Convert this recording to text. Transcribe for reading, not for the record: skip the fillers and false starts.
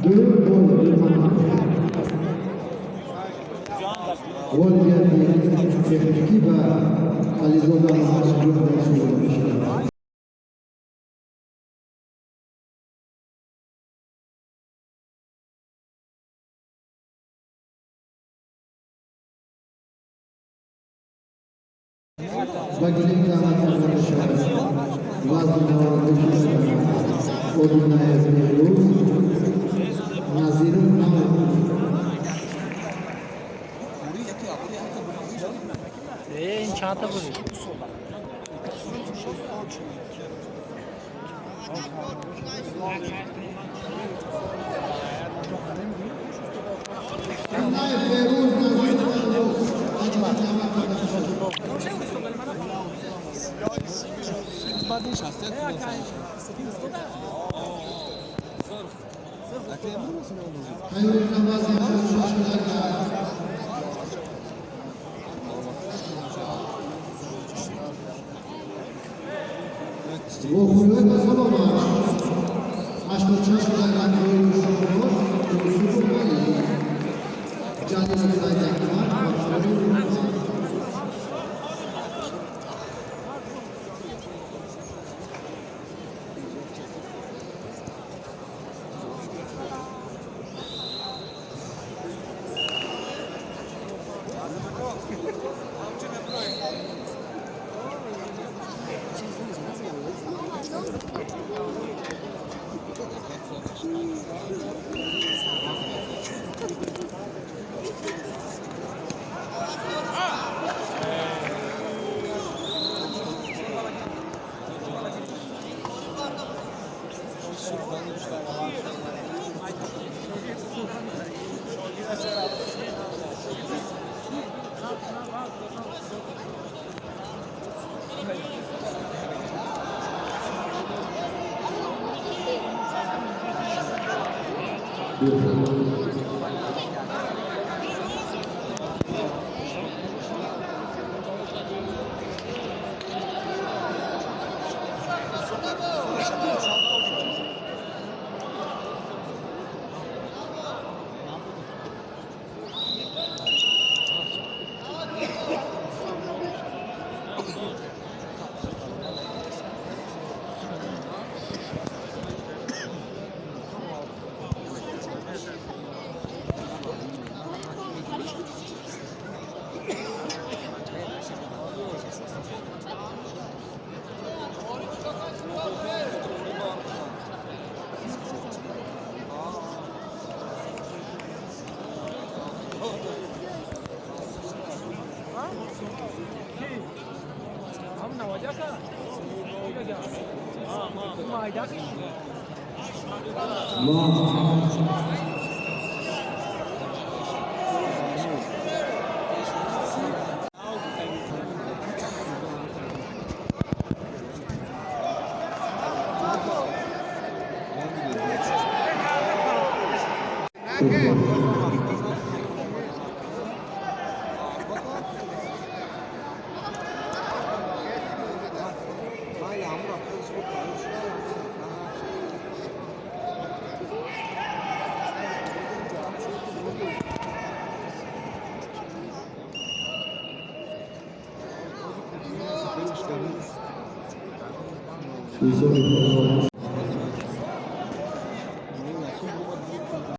2 гол. Ғолибияти техникӣ ба Ализода Маҳмадҷон расонида мешавад. Ба гилем даъват карда мешавад вазни 92 килограмм Одинаев Беҳрӯз, Назиров Наврӯз. Ин чандта буд? Одинаев Беҳрӯз, Назиров Наврӯз ба гилем даъват карда мешавад. Тайёр вазни 76 килограмм. Вохӯриҳои пасоломаш 86 килограмм Шоҳрод Юсупов Валӣ, Ҷалилов Саид Аҳмад ва Фаруз Рӯҳон.